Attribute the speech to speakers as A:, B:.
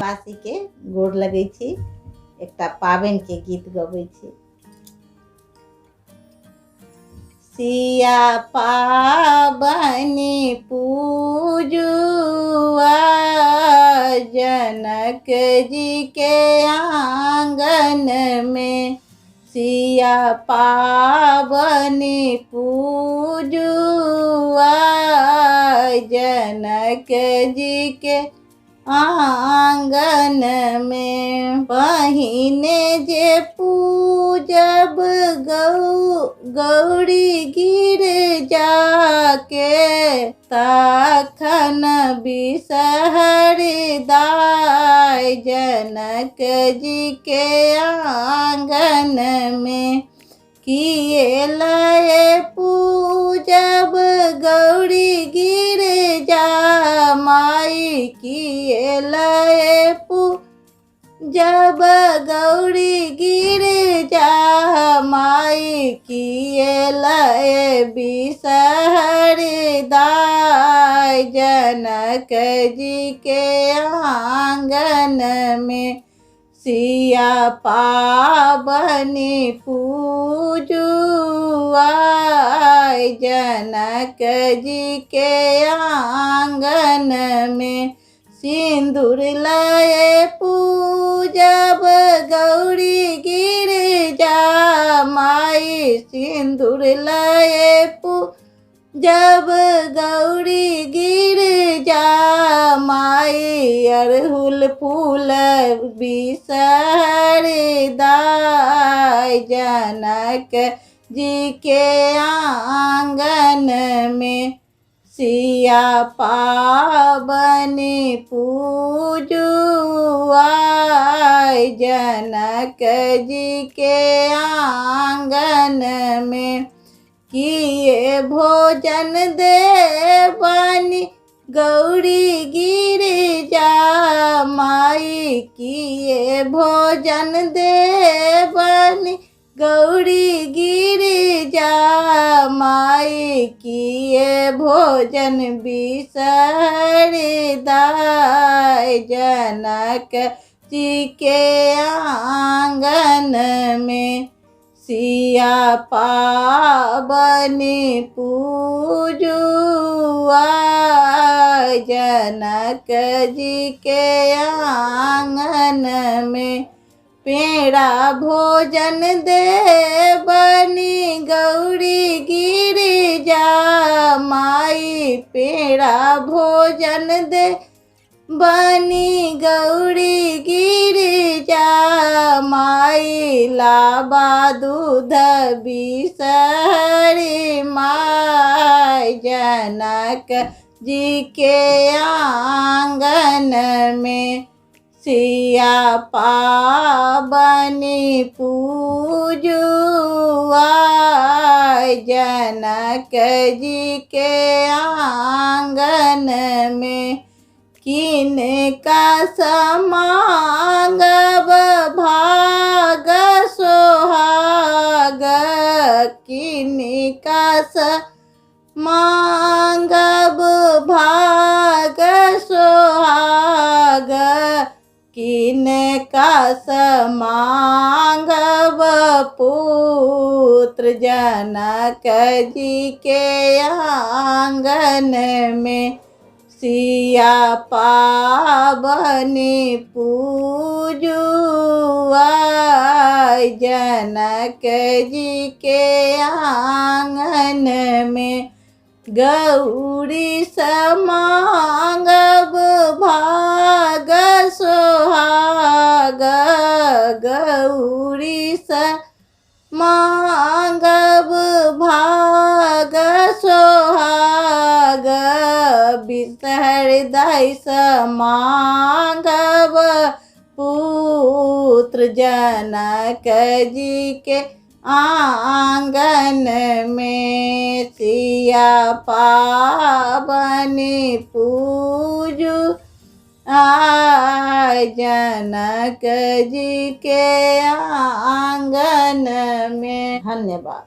A: मिथिलावासीके गोर लगै छी। एकटा पाबनिके गीत गबै छी। सिया पाबनि पूजुआ जनक जी के आंगन में, सिया पाबनि पूजुआ जनक जी के आंगन में। पहिने जे पूजब गौरी गिर जाके, तखन बिसहर दाय जनक जी के आंगन में। किए लय पूजब गौरी गिर जा माई, किए लय पूजब गौरी गिर जा माई, किए लय बिसहर दाय जनक जी के आंगन में। सिया पाबनि पूजुआ जनक जी के आंगन में। सिंदूर लय पूजब गौरी गिर जा माई, सिंदूर लय पूजब गौरी गिर जा माई, अड़हुल फूल बिसहर दाय जनक जी के आंगन में। सिया पाबनि पूजुआ जनक जी के आंगन में। किए भोजन देवनी गौरी गिर जा माई, किए भोजन देवनी गौरी गिर जा माई, किए भोजन बिसहर दाय जनक जी के आंगन में। सिया पाबनि पूजुआ जनक जी के आंगन में। पेड़ा भोजन देवनी गौरी गिर जा माई, पेड़ा भोजन दे बनी गौरी गिर जा माई, लाबा दूध बिसहरी माई जनक जी के आंगन में। सिया पाबनि पूजुआ जनक जी के आंगन में। किनका समांगब भाग सोहाग, किनका समांगब भाग सोहाग, किनका समांगब पुत्र जनक जी के आंगन में। सिया पाबनि पूजुआ जनक जी के आंगन में। गौरी समांगब भाग सोहाग, गौरी समांगब भाग सोहाग, बिसहर दाय समांगब पुत्र जनक जी के आंगन में। सिया पाबनि पूजु जनक जी के आंगन में। धन्यवाद।